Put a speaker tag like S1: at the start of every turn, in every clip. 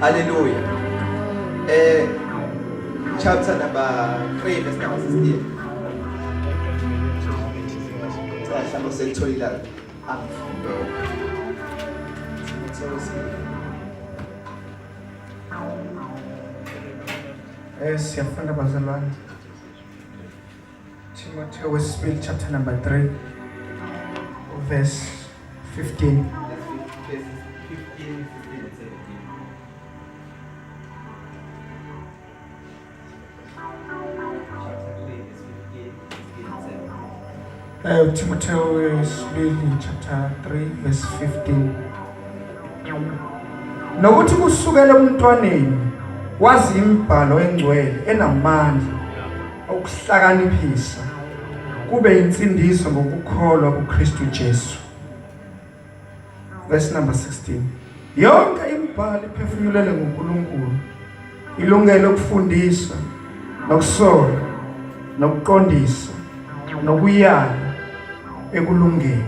S1: Hallelujah. Chapter number 3 verse number 16. Cha mhlawumbe selitholile angifundele. Timotheo wesibili.
S2: Siyafunda bazalwane. Timotheo wesibili chapter number 3 verse 15.
S1: Verses 15, 16 and 17. Chapter 3 verse 15, 16 and 17.
S2: Timotheo wesibili chapter 3 verse 15. Nokuthi kusukela emntwaneni wazi imibhalo engcwele enamandla okuhlakaniphisa kube insindiso ngokukholwa kuKristu Jesu. Verse number 16. Yonke imibhalo iphefumulelwe nguNkulunkulu ilungele ukufundisa nokusola nokuqondisa nokuyala ekulungeni.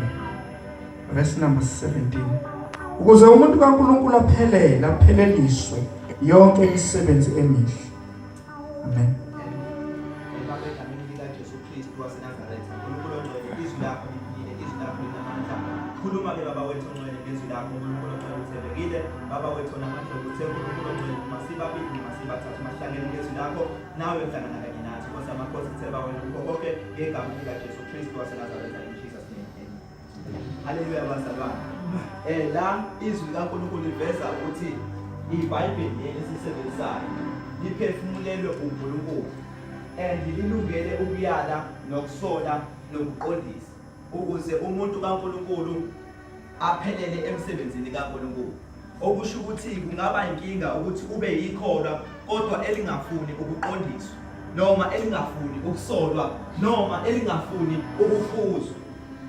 S2: Verse number 17. Ukuze umuntu kaNkulunkulu aphelele, apheleliswe yonke imisebenzi emihle. Amen.
S1: Baba, egameni likaJesu Kristu waseNazaretha, Nkulunkulu ongcwele, izwi lakho liphilile, izwi lakho linamandla. Khuluma-ke Baba wethu ongcwele ngezwi lakho, Nkulunkulu ongcwele uthembekile. Baba wethu onamandla uthe Nkulunkulu ongcwele, noma sibabili noma sibathathu mahlangene ngezwi lakho, nawe hlangana kanye nathi. Nkosi yamakhosi, themba wena kukho konke ngegama likaJesu Kristu waseNazaretha, in Jesus name. Amen. Haleluya bazalwane. La izwi likaNkulunkulu liveza ukuthi iBhayibheli leli esisebenzisayo liphefumulelwe uNkulunkulu and lilungele ukuyala nokusola nokuqondisa ukuze umuntu kaNkulunkulu aphelele emsebenzini kaNkulunkulu. Okusho ukuthi kungaba inkinga ukuthi ube yikholwa kodwa elingafuni ukuqondiswa noma elingafuni ukusolwa noma elingafuni ukukhuzwa.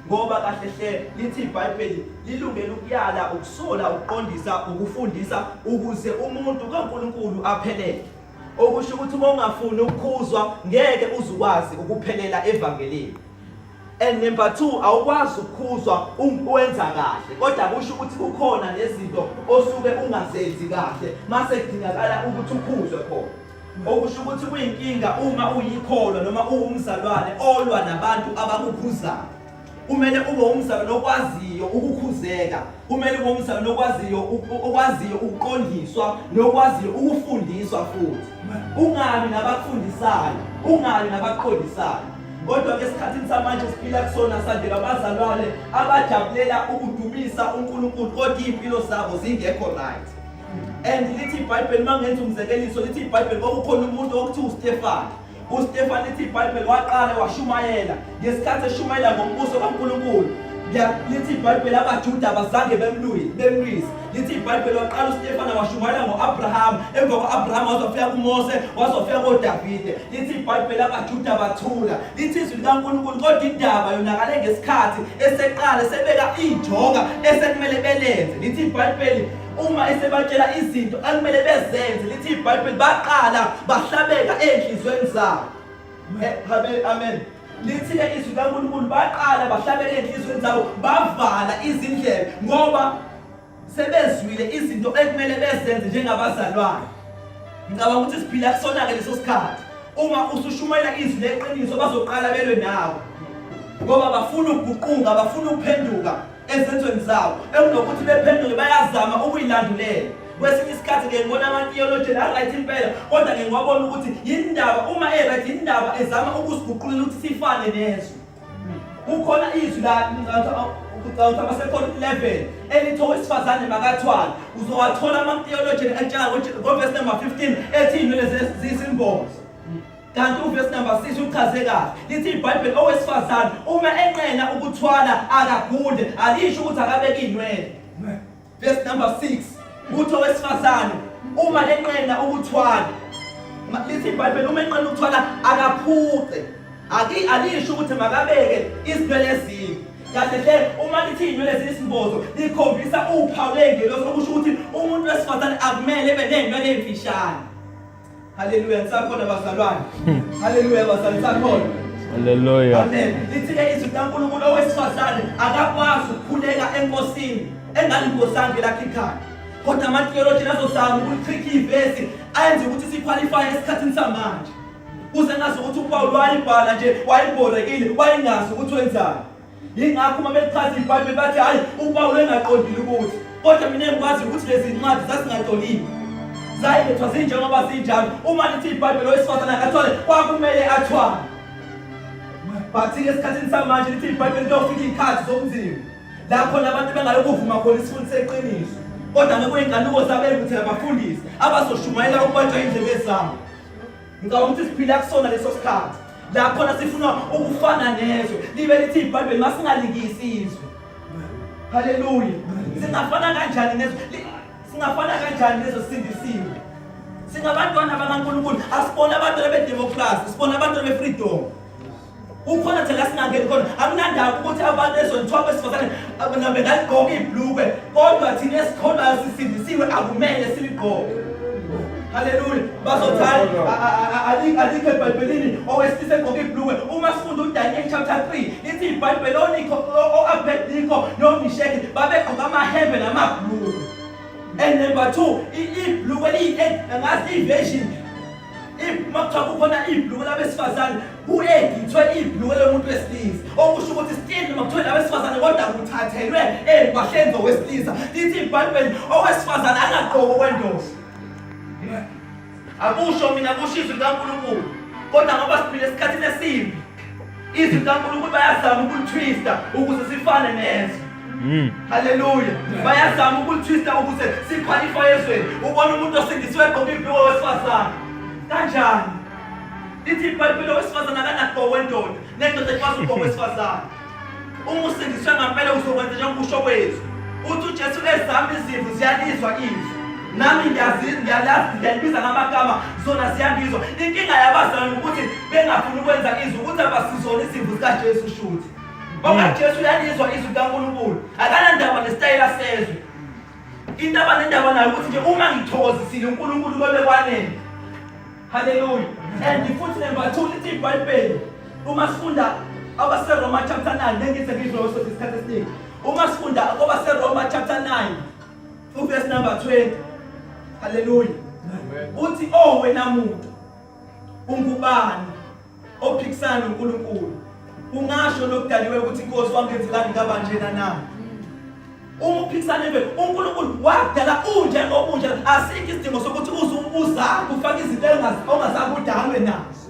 S1: Ngoba kahle hle lithi iBhayibheli lilungele ukuyala, ukusola, ukuqondisa, ukufundisa ukuze umuntu kaNkulunkulu aphelele. Okusho ukuthi uma ungafuni ukukhuzwa ngeke uzukwazi ukuphelela evangelini. And number 2 awukwazi ukukhuzwa wenza kahle kodwa kusho ukuthi kukhona nezinto osuke ungazenzi kahle mase kudingakala ukuthi ukhuzwe khona. Okusho ukuthi kuyinkinga uma uyikholwa noma uwumzalwane olwa nabantu abakukhuzayo. Kumele ube umzalwane okwaziyo ukukhuzeka, kumele ube umzalwane okwaziyo okwaziyo ukuqondiswa nokwaziyo ukufundiswa futhi. Ungabi nabakufundisayo, ungabi nabaqondisayo. Kodwa ke esikhathini samanje siphila kusona sandela abazalwane abajabulela ukudumisa uNkulunkulu kodwa izimpilo zabo zingekho right. And lithi iBhayibheli mangenza umzekeliso lithi iBhayibheli kwakukhona umuntu okuthiwa uStefan. UStefan lithi iBhayibheli waqala washumayela ngesikhathi eshumayela ngombuso kaNkulunkulu. Lithi iBhayibheli abaJuda abazange bemlwise. Lithi iBhayibheli waqala uStefana washumayela ngo-Abraham, emva kwa-Abraham wazofika kuMose, wazofika koDavide. Lithi iBhayibheli abaJuda bathula. Lithi izwi likaNkulunkulu kodwa indaba yonakale ngesikhathi eseqala sebeka ijoka esekumele belenze. Lithi iBhayibheli uma esebatshela izinto akumele bezenze lithi iBhayibheli baqala bahlabeka ezinhlizweni zabo. Amen, amen. Lithi-ke izwi likaNkulunkulu baqala bahlabeka ezinhlizweni zabo bavala izindlebe ngoba sebezwile izinto ekumele bezenze njengabazalwane. Ngicabanga ukuthi siphila kusona-ke leso sikhathi. Uma usushumayela izwi leqiniso bazoqala belwe nawe ngoba bafuna ukuguquka, bafuna ukuphenduka ezenzweni zabo. Ekunokuthi bephenduke bayazama ukuyilandulela. Kwesinye isikhathi ngeke ngibona ama-theologian a-right impela, kodwa ngeke ngiwabona ukuthi yindaba uma e-right yindaba ezama ukusiguqulela ukuthi sifane nezwe. Kukhona izwi la ngicabanga abasekhona 11 elithi owesifazane makathwale. Uzowathola ama-theologian etshela ngo-verse number 15 ethi iy'nwele ziyisimbozo. Kanti uvesi number 6 uchaze kahle. Lithi iBhayibheli owesifazane uma enqena ukuthwala akagunde, alisho ukuthi akabeke inwele. Verse number 6 uthi owesifazane uma enqena ukuthwala, lithi iBhayibheli uma enqena ukuthwala akaphuce. Aki alisho ukuthi makabeke izinwele ezimbi. Kahle hle uma lithi iy'nwele ziyisimbozo likhombisa uphawu ley'ngelosi okusho ukuthi umuntu wesifazane akumele ebe ney'nwele ey'mfishane. Haleluya, nisakhona bazalwane. Haleluya bazalwane, nisakhona.
S3: Haleluya.
S1: Amen. Lithi-ke izwi likaNkulunkulu owesifazane akakwazi ukukhuleka enkosini engalimposanga elakhe ikhanda. Kodwa ama-theologian azozama ukulitrikha ivesi ayenze ukuthi siqualifye esikhathini samanje. Kuze ngazi ukuthi uPawulu wayibhala nje wayibhorekile wayengazi ukuthi wenzani. Yingakho uma belichaza iBhayibheli bathi hayi uPawulu engaqondile ukuthi kodwa mina engikwazi ukuthi lezi ncwadi zazingatoliwe. Zayilethwa zinjengoba zinjalo. Uma lithi iBhayibheli owesifazane akathwale kwakumele athwale. But esikhathini samanje lithi iBhayibheli kuyofika iy'khathi zobunzima. La khona abantu bengayokuvuma khona isifundo seqiniso. Kodwa ngekuyinkanuko zabo ukuthi abafundisi abazoshumayela ukubanjwa indlebe zabo. Ngicabanga ukuthi siphila kusona leso sikhathi. La khona sifuna ukufana nezwe. Libe lithi iBhayibheli masingalingisi izwe. Haleluya. Singafana kanjani nezwe? Singafana kanjani nezwe sisindisiwe? Singabantwana bakaNkulunkulu, asibona abantwana bedemocracy, sibona abantwana befreedom. Kukhona thina singangeni khona akunandaba ukuthi abantu ezweni kuthiwa besifazane bengaligqoka ibhlukwe kodwa thina esikholwayo sisindisiwe akumele siligqoke. Haleluya. Bazothi hayi alikho eBhayibhelini owesilisa egqoka ibhlukwe. Uma sifunda uDaniel chapter 3 lithi iBhayibheli oNikho o-Abednego noMisheki babegqoka amahembe namabhlukwe. And number 2 ibhlukwe liyi ngazi i-version Uma kuthiwa kukhona ibhluku labesifazane ku-edithwe ibhluku lomuntu wesilisa okusho ukuthi still noma kuthiwa labesifazane kodwa kuthathelwe ey'mpahleni zowesilisa lithi ibhayibheli owesifazane angagqoki okwendoda akusho mina kusho izwi likankulunkulu kodwa ngoba siphila esikhathini esimbi Izwi likaNkulunkulu bayazama ukulithwista ukuze sifane nezwe. Haleluya. Bayazama ukulithwista ukuze siqualify ezweni. Ubona umuntu osindisiwe egqoka ibhluko wesifazane. Kanjani? Lithi iBhayibheli owesifazane akanagqoko wendoda, nendoda ikwazi ukugqoka wesifazane. Uma usindiswe ngampela uzokwenza njengokusho kwezwi. Uthi uJesu ezami izimvu ziyalizwa izwi. Nami ngiyalazi ngiyalibiza ngamagama zona ziyangizwa. Inkinga yabazalwane ukuthi bengafuni ukwenza izwi ukuthi abasizona izimvu zikaJesu shuthi. Ngoba Jesu uyalizwa izwi likaNkulunkulu. Akanandaba nesitayela sezwe. Into abanendaba nayo ukuthi nje uma ngithokozisile uNkulunkulu kobe kwanele. Haleluya. And futhi number 2 lithi iBhayibheli uma sifunda abaseRoma chapter 9 ngengize ngizwe sothi isikhathi esiningi. Uma sifunda kwabaseRoma chapter 9 uverse number 20. Haleluya. Uthi oh wena muntu ungubani ophikisana noNkulunkulu? Ungasho lokudaliwe ukuthi inkosi wangenzelani ngaba njena na? Uma uphikisana imvelo, uNkulunkulu wakudala unjengoba unjalo. Asikho isidingo sokuthi uze uzakhe ufake izinto ongazange udalwe nazo.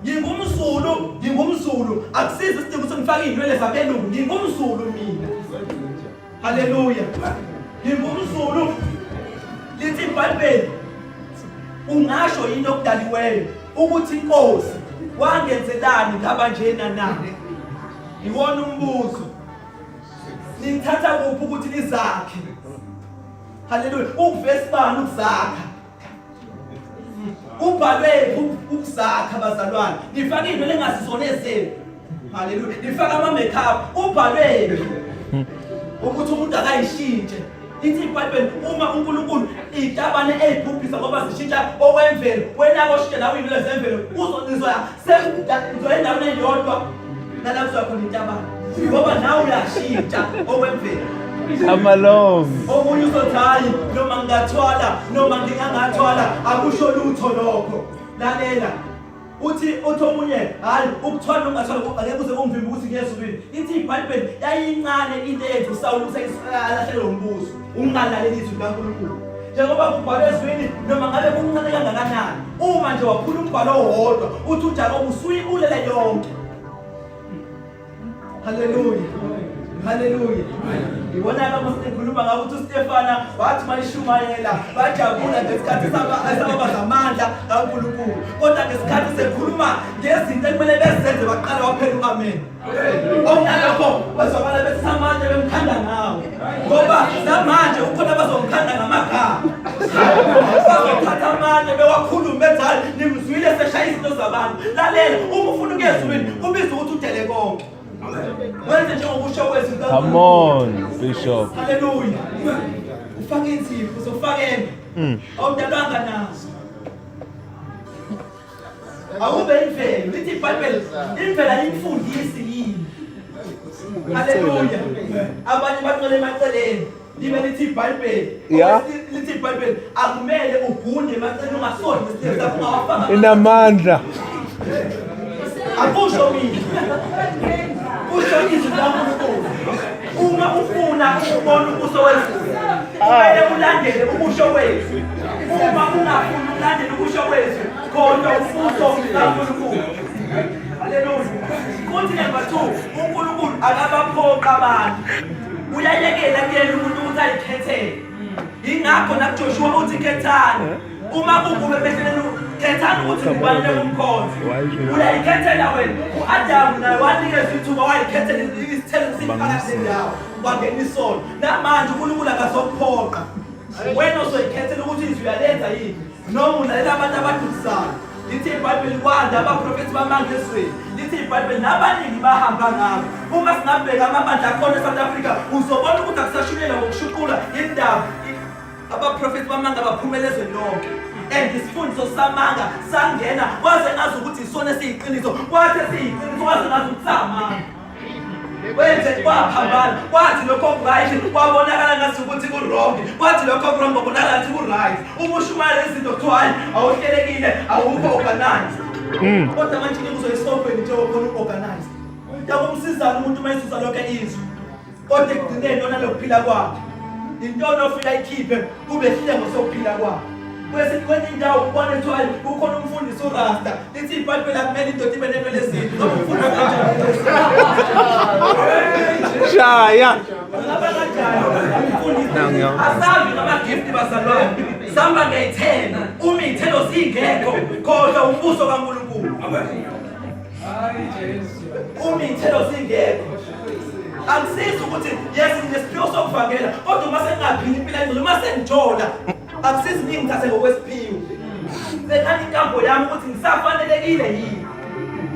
S1: NgingumZulu, ngingumZulu. Akusizi isidingo ukuthi ngifake iy'nwele zabelungu. NgingumZulu mina. Haleluya. NgingumZulu. Lithi iBhayibheli ungasho yini okudaliweyo ukuthi inkosi wangenzelani ngaba njena na? Iwona umbuzo. Nithatha kuphi ukuthi nizakhe? Haleluya. Ukuvesi bani ukuzakha? Kubhalwe ukuzakha bazalwane. Nifaka into lengasizona ezenu. Haleluya. Nifaka ama makeup. Ubhalwe ukuthi umuntu akayishintshe. Ithi iBhayibheli uma uNkulunkulu itabane eyibhubhisa ngoba zishintsha okwemvelo wena koshintsha nawe into zemvelo uzonizoya sekuzoya endaweni eyodwa nala kuzoya khona itabane ngoba nawe uyashintsha okwemvelo.
S3: Come along.
S1: Omunye uzothi hayi noma ngingathwala noma ngingangathwala akusho lutho lokho. Lalela uthi uthi omunye hayi ukuthwala ungathwala angeke uze ungivimbe ukuthi ngiye ezulwini ithi ibhayibheli yayincane into eyenza usawuli ukuthi alahlelwe umbuso ungalaleli izwi likankulunkulu njengoba kubhalwe ezwini noma ngabe kuncane kangakanani uma nje waphula umbhalo owodwa uthi ujakobe usuyibulele yonke Haleluya. Haleluya. Ibona ke masikhuluma ngakho ukuthi uStefana wathi mayishumayela bajabula ngesikhathi sababa zamandla kaNkulunkulu. Kodwa ngesikhathi sekhuluma ngezinto ekumele bezenze baqala waphela uAmen. Okunalokho bazwakala bethi amandla bemkhanda ngawo. Ngoba namanje ukhona abazomkhanda ngamagama. Bazothatha amandla bewakhulume bethi hayi nimzwile seshaya izinto zabantu. Lalela uma ufuna ukuya ezulwini kubiza ukuthi udele konke. Wenze njengokusho kwezwi
S3: Come on, Bishop.
S1: Haleluya. Ufake insipho uzofakela. Awudalwanga nazo. Awube imvelo. Lithi iBhayibheli imvelo ayimfundisi yini. Haleluya. Abanye bacela emaceleni. Libe lithi iBhayibheli.
S3: Yeah.
S1: Lithi iBhayibheli akumele ugunde emaceleni ungasondli isilevu sakho ungawafaka.
S3: Inamandla.
S1: Akusho mina. Kusho izwi likaNkulunkulu. Uma ufuna ukubona ubuso wezulu, kumele ulandele ukusho kwezwi. Uma ungafuni ukulandela ukusho kwezwi, khona ubuso kaNkulunkulu. Haleluya. Kuthi number 2, uNkulunkulu akabaphoqa abantu. Uyayekela kuyena umuntu ukuthi ayikhethele. Yingakho nakuJoshua uthi khethani. Uma kukube emehleleni khethani ukuthi ngubani lekumkhonza. Uyayikhethela wena. U-Adamu naye wanikezwa ithuba wayikhethela isithelo siphakathi nendawo. Kwangena isono. Namanje uNkulunkulu akazokuphoqa. Wena uzoyikhethela ukuthi izwi uyalenza yini noma ulalela abantu abadukisayo. Lithi iBhayibheli kwanda abaprofethi bamanga ezweni. Lithi iBhayibheli nabaningi bahamba ngabo. Uma singabheka amabandla akhona eSouth Africa uzobona ukuthi akusashunyelwa ngokushuqula indaba. Abaprofethi bamanga baphumela ezweni lonke. And isifundiso samanga sangena kwaze ngazi ukuthi isona esiyiqiniso. Kwathi esiyiqiniso kwaze ngazi ukuthi samanga. Wenze kwaphambana kwathi lokho okuright kwabonakala ngathi ukuthi ku-wrong kwathi lokho okurong kwabonakala ngathi ku-right uma ushumayela izinto kuthiwa hayi awuhlelekile awukho organized kodwa manje inkinga uzoyisontweni njengoba khona u-organized yakumsizana umuntu uma esusa lonke izwi kodwa ekugcineni lona lokuphila kwakhe intoni ofika ikhiphe kube sihlengo sokuphila kwakhe kwesinye kwenye indawo ubona kuthiwa kukhona umfundisi urasta lithi ibhayibheli akumele indoda ibe nenwele ezinde noma umfundisi kanjani
S3: Shaya.
S1: Ngaba kanjani umfundisi asazi ngama-gift bazalwane samba ngey'thelo uma iy'thelo zingekho khohlwa umbuso kaNkulunkulu uma iy'thelo zingekho akusizi ukuthi yes nginesiphiwo sokuvangela kodwa uma sengingaphili impilo engcono uma sengijola akusizi ningithathe ngokwesiphiwo sekani inkambo yami ukuthi ngisafanelekile yini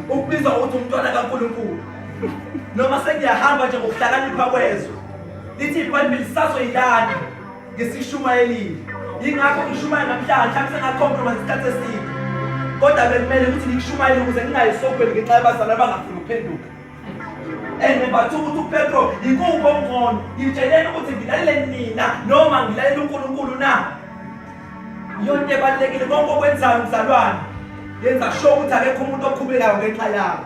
S1: ukubizwa ngokuthi umntwana kaNkulunkulu noma sengiyahamba nje ngokuhlakanipha kwezwe lithi ibhayibheli sazoyilanda ngisishumayelile yingakho ngishumayela namhlanje mhlawumbe sengacompromise isikhathi eside kodwa bekumele ukuthi ngikushumayele ukuze ngingayisogweni ngenxa yabazali abangafuni ukuphenduka and number two ukuthi uPetro yikuphi okungcono ngitsheleni ukuthi ngilalele nina noma ngilalele uNkulunkulu na iyona into ebalulekile konke okwenzayo mzalwane yenza sure ukuthi akekho umuntu okhubekayo ngenxa yakho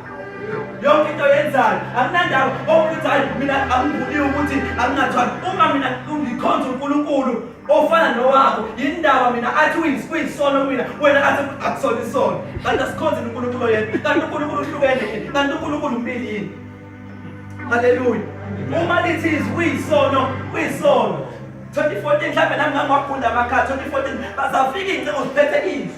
S1: yonke into oyenzayo akunandaba okuthi hayi mina angivuniwe ukuthi angingathwali uma mina ngikhonza uNkulunkulu ofana nowakho yindaba mina athi kuyisono kumina wena athi akusona isono kanti asikhonze uNkulunkulu oyedwa kanti uNkulunkulu uhlukene yini kanti uNkulunkulu umbili yini haleluya uma lithi izwi kuyisono kuyisono 2014 mhlawumbe nami ngangiwagunda amakhaya 2014 bazafika iy'ncingo ziphethe izwi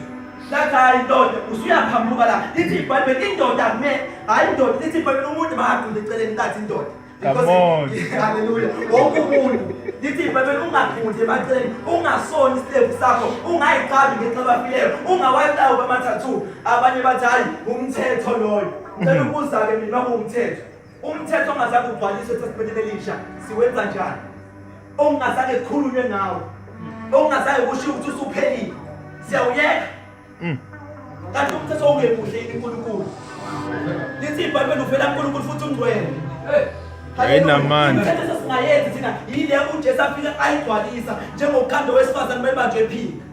S1: lathi hayi indoda usuyaphambuka la lithi ibhayibheli indoda akume hayi indoda lithi ibhayibheli umuntu makagunde eceleni lathi indoda
S3: Come on.
S1: Haleluya. Wonke umuntu lithi iBhayibheli ungagundi emaceleni, ungasoni isilevu sakho, ungayiqabi ngenxa abafileyo, ungawacawi amathathu. Abanye bathi hayi umthetho loyo. Cela ukubuza-ke mina kuwumthetho. Umthetho ongazange ugcwaliswe eTestamenteni Elisha siwenza njani? Okungazange kukhulunywe ngawo. Okungazange kushiwo ukuthi usuphelile. Siyawuyeka. Kanti umthetho ungemuhle yini uNkulunkulu? Lithi iBhayibheli uvela kuNkulunkulu futhi ungcwele.
S3: Ayinamandla.
S1: Imithetho esingayenzi thina yile uJesu afika ayigcwalisa njengokukhanda owesifazane bebanjwe ephika.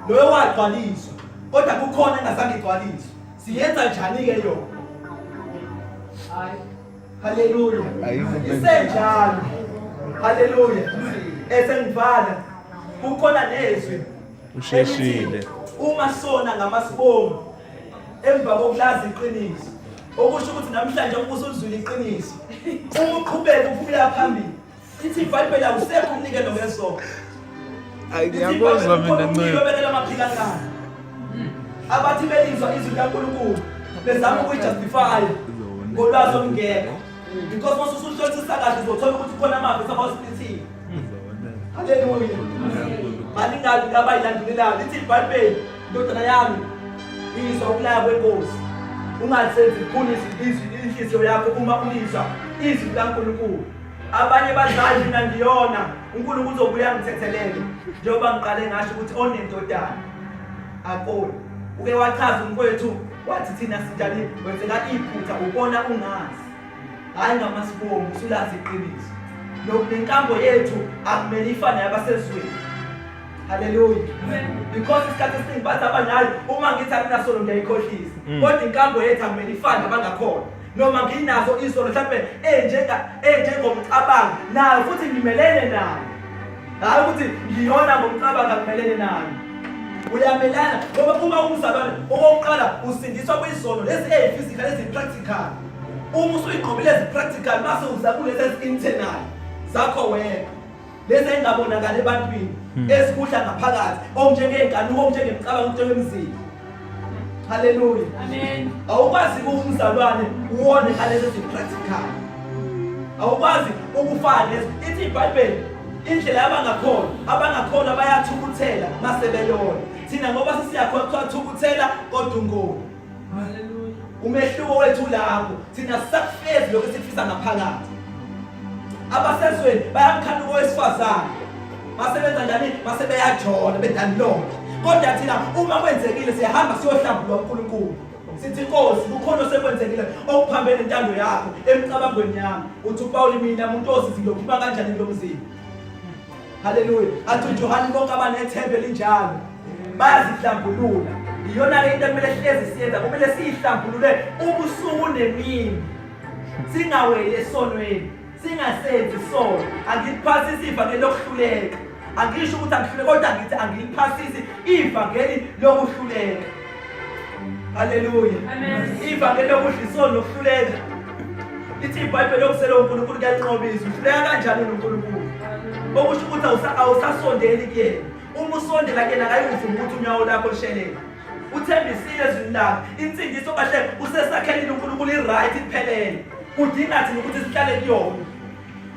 S1: Loyo wagcwaliswa. Kodwa kukhona engazange igcwaliswe. Siyenza njani ke yona? Haleluya. Isenjalo. Haleluya. Esengivala kukhona nezwi
S3: Usheshile.
S1: Uma sona ngamasibomu emva kokulazi iqiniso okusho ukuthi namhlanje ubusulizwile iqiniso uma uqhubeka uphumela phambili ithi ibhayibheli awusekho umnikelo ngesono
S3: Ayi ngiyakuzwa mina ncebo.
S1: Obekela amaphikankani abathi belizwa izwi likaNkulunkulu bezama ukuyijustify ngolwazi olungekho because uma usuhlolisisa kahle uzothola ukuthi khona amavesi abawasplithile Haleluya. Maningabi abayilandulelayo lithi iBhayibheli ndodana yami izwa ukulaya kwenkosi. Ungasenzi likhulu izwi inhliziyo yakho uma ulizwa izwi likaNkulunkulu. Abanye bathi mina ngiyona uNkulunkulu uzobuya angithethelele njengoba ngiqale ngasho ukuthi onendodana akoni. Uke wachaza umfowethu wathi thina sinjani wenzeka iphutha ubona ungazi. Hayi ngamasibomu usulazi iqiniso. Nenkambo yethu akumele ifane yabasezweni. Haleluya. Because isikhathi esiningi bathi abanye hayi uma ngithi akunasono ngiyayikhohlisa. Kodwa inkambo yethu akumele ifane abangakhona. Noma nginazo izono mhlawumbe enjenga enjengomcabango nayo futhi ngimelene nayo. Hayi ukuthi ngiyona ngomcabango akumelene nayo. Uyamelana ngoba uma umzalwane okokuqala usindiswa kwizono lezi eziphysical ezipractical. Uma usuyigqobile ezipractical mase uza kulezi ezi-internal zakho wena. Lezi engabonakali ebantwini ezikudla ngaphakathi okunjengey'nkanuko okunjengemicabango okunjengemizimba. Haleluya.
S4: Amen.
S1: Awukwazi umzalwane uwone ngalezi ezipractical. Awukwazi ukufana lezi. Ithi iBhayibheli indlela yabangakholwa, abangakholwa bayathukuthela mase beyona. Thina ngoba sesiyakholwa kuthiwa thukuthela kodwa ungoni.
S4: Hallelujah.
S1: Umehluko wethu lapho thina sisakufezi lokho esikufisa ngaphakathi. Abasezweni bayamkhanuka owesifazane. Basebenza njani? Base beyajola bedanilonke. Kodwa thina uma kwenzekile siyahamba siyohlambulwa uNkulunkulu. Sithi Nkosi kukhona osekwenzekile okuphambene nentando yakho emicabangweni yami. Uthi uPawuli mina umuntu osizi ngiyophuma kanjani kulo mzimba? Haleluya. Athi uJohane bonke abanethemba elinjalo bayazihlambulula. Iyona-ke into ekumele hlezi siyenza, kumele siyihlambulule ubusuku nemini. Singaweli esonweni, singasenzi isono. Angiliphasisi ivangeli lokuhluleka. Angisho ukuthi angihluleke kodwa ngithi angiliphasisi ivangeli lokuhluleka. Haleluya. Ivangeli lokudla isono nokuhluleka. Lithi iBhayibheli okusele uNkulunkulu kuyalinqoba izwe. Uhluleka kanjani uNkulunkulu? Okusho ukuthi awusasondeli kuyena. Uma usondela kuyena akayikuvuma ukuthi unyawo lakho lushelele. Uthembisile ezwini lakhe. Insindiso kahle usesakhelile uNkulunkulu i-right iphelele. Kudinga thina ukuthi sihlale kuyona.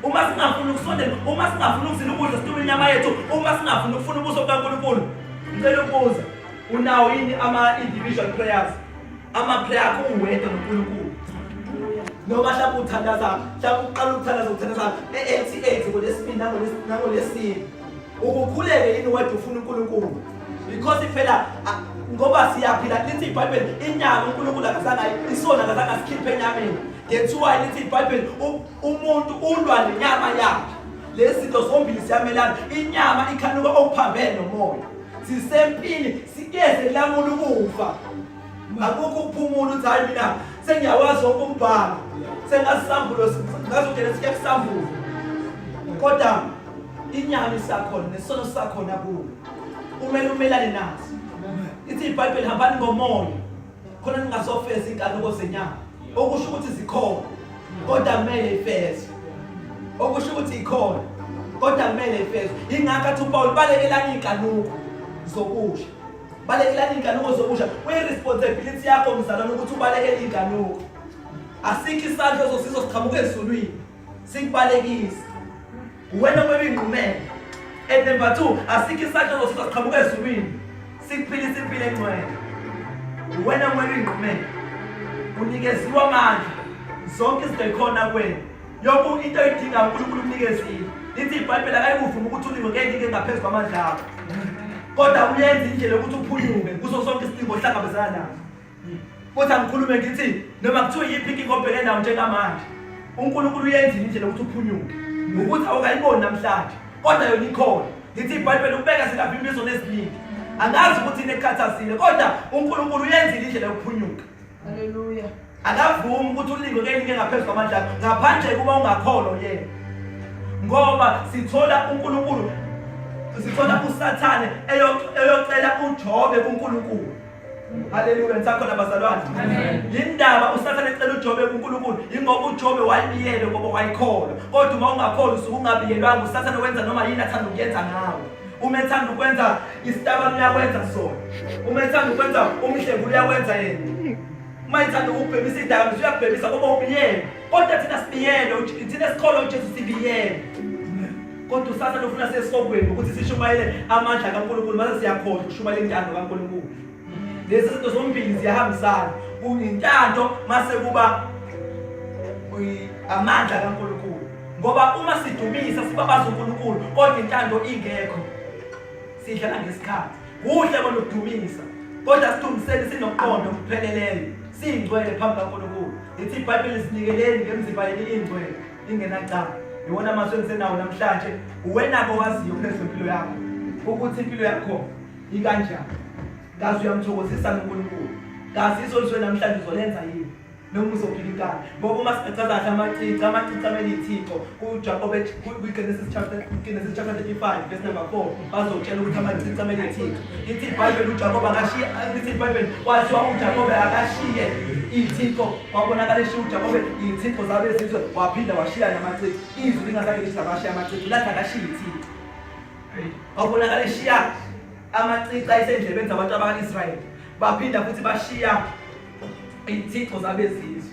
S1: Uma singafuni ukusondela, uma singafuni ukuzila ukudla situme inyama yethu, uma singafuni ukufuna ubuso bukaNkulunkulu. Ngicela ukubuza, unawo yini ama-individual prayers? Ama-prayer akho uwedwa noNkulunkulu. Noma mhlawumbe uthandaza, mhlawumbe uqala ukuthandaza uthandaza e-88 ngolwesibili nangolwesine. Ukukhuleke yini wedwa ufuna uNkulunkulu? Because phela ngoba siyaphila lithi iBhayibheli inyama uNkulunkulu akazange isona akazange asikhiphe enyameni. That's why lithi iBhayibheli umuntu ulwa nenyama yakhe. Lezi zinto zombili ziyamelana. Inyama ikhanuka okuphambene nomoya. Sisempini sikeze lamula ukufa. Akukho ukuphumula uthi hayi mina sengiyawazi wonke umbhalo. Sengasambulo ngazongena sike kusambulo. Kodwa inyama isakhona nesono sakhona kuwe. Kumele umelane naso. Ithi iBhayibheli hambani ngomoya khona ningazofeza inkanuko zenyama. Okusho ukuthi zikhona kodwa kumele ifezwe. Okusho ukuthi ikhona kodwa kumele ifezwe. Yingakho athi uPaul balekelani inkanuko zobusha. Balekelani inkanuko zobusha. Kuyi-responsibility yakho mzalwane ukuthi ubalekele inkanuko. Asikho isandla ozosizwa siqhamuka ezulwini sikubalekise. Uwena kumele uyinqumele. And number 2, asikho isandla ozosizwa siqhamuka ezulwini sikuphilise impilo engcwele. Uwena kumele uyinqumele. Unikeziwe amandla. Zonke izinto ikhona kuwena. Yonke into oyidingayo uNkulunkulu ukunikezile. Lithi iBhayibheli akayikuvuma ukuthi unikwe ngeke ngaphezu kwamandla akho. Kodwa uyenza indlela yokuthi uphunyuke kuso sonke isidingo ohlangabezana naso. Futhi angikhulume ngithi noma kuthiwa yiphi inkinga obhekene nayo njengamanje, uNkulunkulu uyenzile indlela yokuthi uphunyuke. Ukuthi awukayiboni namhlanje, kodwa yona ikhona. Ngithi iBhayibheli ukubeka singavimba izono eziningi. Angazi ukuthi yini ekukhathazile, kodwa uNkulunkulu uyenzile indlela yokuphunyuka.
S4: Haleluya.
S1: Akavumi ukuthi ulingwe ngelinye ngaphezu kwamandla akho ngaphandle kuba ungakholwa yena. Ngoba sithola uNkulunkulu sithola uSathane eyocela uJobe kuNkulunkulu. Haleluya, nisakhona bazalwane?
S4: Amen.
S1: Yindaba uSathane ecela uJobe kuNkulunkulu ingoba uJobe wayibiyelwe ngoba wayikholwa. Kodwa uma ungakholwa usuke ungabiyelwanga uSathane wenza noma yini athanda ukuyenza ngawe. Uma ethanda ukwenza isitabane uyakwenza sona. Uma ethanda ukwenza umhlebu uyakwenza yena. Uma ethanda ukubhemisa idakamizwa uyakubhemisa ngoba ubiyelwe. Kodwa thina sibiyelwe, thina sikholwa uJesu sibiyelwe. Kodwa uSathane ufuna sesihogweni ukuthi sishumayele amandla kaNkulunkulu mase siyakhohlwa ukushumayela intando kaNkulunkulu. Lezi zinto zombili ziyahambisana. Kuyintando mase kuba amandla kaNkulunkulu. Ngoba uma sidumisa sibabaza uNkulunkulu kodwa intando ingekho sidlala ngesikhathi. Kuhle kona ukudumisa kodwa sidumiseni sinokuqonda okupheleleyo siyingcwele phambi kaNkulunkulu. Lithi iBhayibheli sinikeleni ngemizimba yenu ingcwele ingenacala. Iwona amazwi engisenawo namhlanje. Uwena-ke owaziyo phezu kwempilo yakho ukuthi impilo yakho ikanjani. Kazi uyamthokozisa uNkulunkulu. Kazi izolizwe namhlanje uzolenza yini? Noma uzophila inkani. Ngoba uma sichaza kahle amacici, amacici amele ithixo kuJakobe kwiGenesis chapter Genesis chapter 35 verse number 4 bazotshela ukuthi amacici amele ithixo. Lithi iBhayibheli uJakobe akashiye, lithi iBhayibheli kwathiwa uJakobe akashiye ithixo, kwabonakala eshiya uJakobe iy'thixo zabezizwe waphinda washiya namacici. Izwi lingazange lithi akashiya amacici, lathi akashiye ithixo. Kwabonakala eshiya amacici ayesendlebeni zabantu abaka-Israyeli, baphinda futhi bashiya iy'thixo zabezizwe.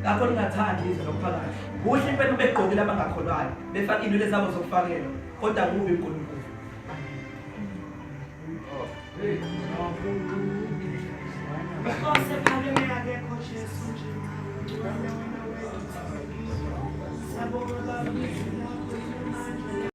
S1: Ngakho ningathandi izwe lokuphakathi. Kuhle impela ubegqokile abangakholwayo, befake iy'nwele zabo zokufakelwa, kodwa kubi uNkulunkulu.
S4: Nkosi ephakeme akekho Jesu nje. Ngcwele wena wedwa uthembekile. Siyabonga Baba izwi lakho.